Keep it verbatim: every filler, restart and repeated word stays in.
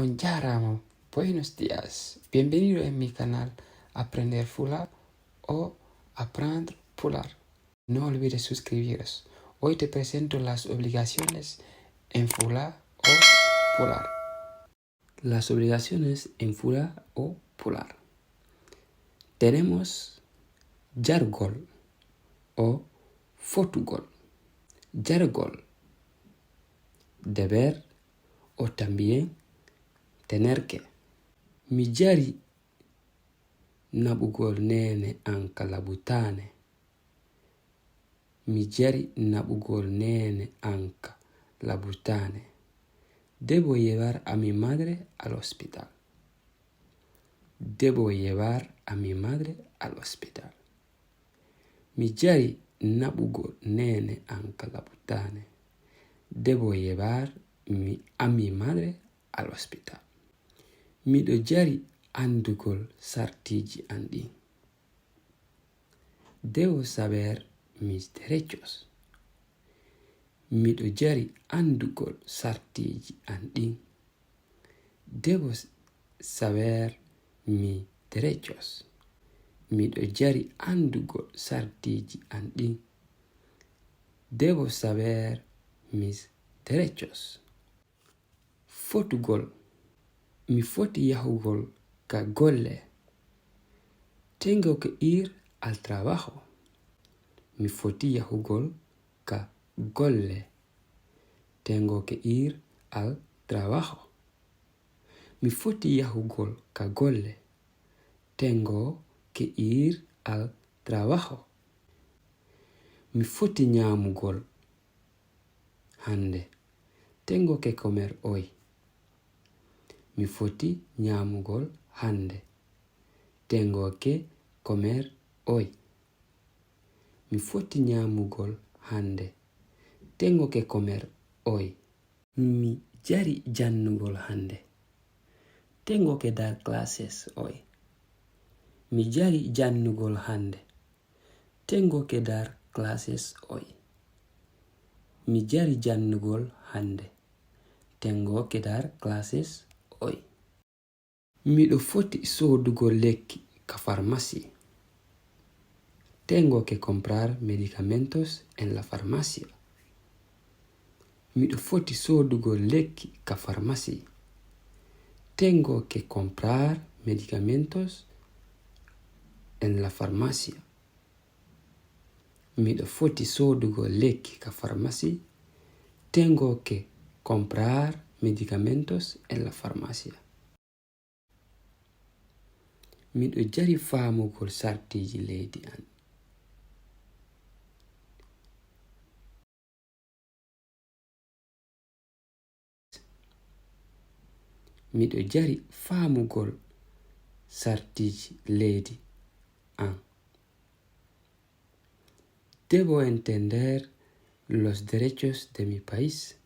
On jaaraama, buenos dias. Bienvenido en mi canal Aprender Fula o Apprendre Pular. No olvide suscribiros. Hoy te presento las obligaciones en Fula o Pular. Las obligaciones en Fula o Pular. Tenemos jargol o fotugol. Jargol, deber o también tener que. Mi jari naɓugol neene an ka labutaane. Mi jari naɓugol neene an ka labutaane. Debo llevar a mi madre al hospital. Debo llevar a mi madre al hospital. Mi jari naɓugol neene an ka labutaane. Debo llevar mi, a mi madre al hospital. Miɗo jari anndugol sartiiji an ɗin. Debo saber mis derechos. Miɗo jari anndugol sartiiji an ɗin. Debo s-, saber mis derechos. Miɗo jari anndugol sartiiji an ɗin. Debo saber mis derechos. Fotugol. Mi foti yahugol ka golle. Tengo que ir al trabajo. Mi foti yahugol ka golle. Tengo que ir al trabajo. Mi foti yahugol ka golle. Tengo que ir al trabajo. Mi foti ñaamugol hannde. Tengo que comer hoy. Mi foti ñaamugol hannde. Tengo que comer hoy. Mi foti ñaamugol hannde. Tengo que comer hoy. Mi jari jannugol hannde. Tengo que dar clases hoy. Mi jari jannugol hannde. Tengo que dar clases hoy. Mi jari jannugol hannde. Tengo que dar clases hoy. Miɗo foti soodugol lekki ka farmasi. Tengo que comprar medicamentos en la farmacia. Miɗo foti soodugol lekki ka farmasi. Tengo que comprar medicamentos en la farmacia. Miɗo foti soodugol lekki ka farmasi. Tengo que comprar medicamentos en la farmacia. Miɗo jari faamugol sartiiji leydi an. Miɗo jari faamugol sartiiji leydi an. Debo entender los derechos de mi país.